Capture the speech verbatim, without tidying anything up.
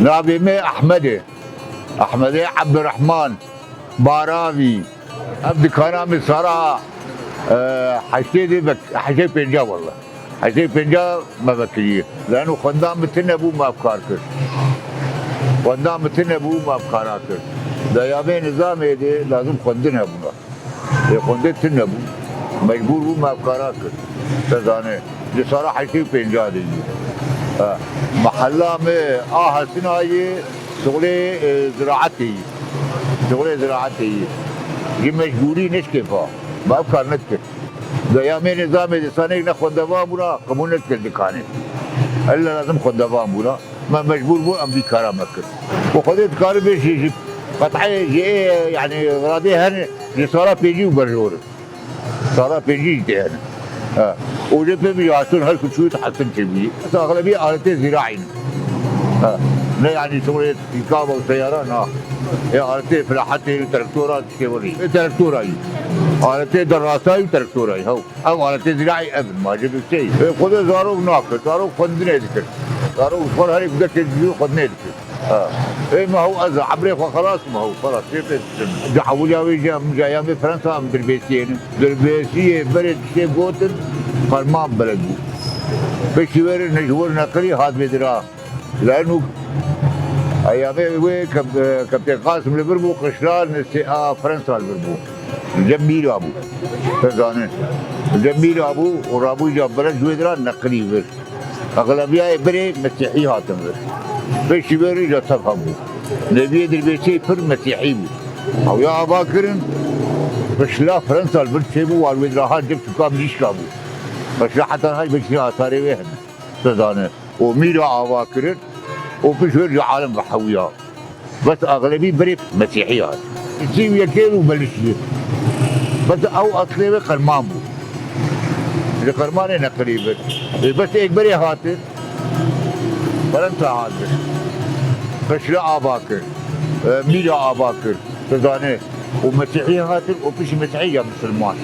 Navê me Ehmed e. Ehmedê Ebdurrehman Baravî. Ev dikana min sala, e, heştê de vek-, heştê pênca walla. Heştê pênca me vekiriye. Lano xwendan min tune bû, me ev kar kir. Xwendan min tune bû, me ev kara kir. Di eyamê nizamê de lazim xwendin hebûna. Ê xwendê tune bû. Mecbûr bû me ev kara kir. Te zanê. Di sala heştê û pênca de yî. Ha. Mehella me a Hesinayê şuxulê, e, ziraetê yî. Şuxulê ziraetê yî. Ji mecbûrî neşkêfa. Me ev kar nedikir. Di eyamê nizamê de sanê ne xwendevan bûna, qebûl nedikir dikanê. Ella lazim xwendevan bûna. Me mecbûr bû em vî kara me kir. Û Xwedê dikare bê jî ji qet'eyê jê, yanî radê hene, ji sala pêncî û berjor in. Sala pêncî jî tê hene. Ha. Û jê pê vî hatun her ku çûyî hatun çêbûyî. Esa axlebî aletê zîraî ne. Ha. Ne yanî şuxulê pîkava û seyara na. Ê aletê filahetê û traktora tiştê werî. Ê traktora yî. Aletê derrasayî û traktora yî. Hew. Ev aletê zîraî ev in, ma jê bi şey. Ê, Xwedê zarok nakir, zarok xwendinê dikir. Zarok ji xwe herê gudekê dikir, xwendinê dikir. Ha. Ê, me hew ez, ebrê xwe xelas me hew, xelas, çê pê diçin. Di ewiliya wê jî em ji eyamê Fransa em dirbêsiyê ne. Dirbêsiyê berê tiştê gotin, ferman beled bû. Piştî wê re ne ji wir neqilî hat vê dira. Lano eyamê wê Kep-, Keptê Qasim li vir bû, qişla Nesê a Fransa li vir bû. Li cem mîra bû. Te zanî. Li cem mîra bû û rabû îca bere ji wê dira neqilî vir. Exlebiyayê birê Mesîhî hatin vir. Pêşî vê rê îca tev hebû. Neviyê dirbêsê pir Mesîhî bû. Ew ya ava kirin, qişla Fransa li vir çêbû, war wê dira hat cem çûka mirîşka bû. Qişla heta hay vekirî asarê wê hene. Te zanî. û mîra ava kirin û pişt wê ji alem ve hewiya. Bes axlebî berê Mesîhî hat. Sî û yekê û Belişiyê. Bes ew eslê wê Qerman bû. Ji Qermanê neqilî vir. Ê bes êk berê hatin, Fransa hatin. Qişla ava kir. E, mîra ava kir. Tu zanî. Û Mesîhî hatin û piştî Mesîhî ya misilman.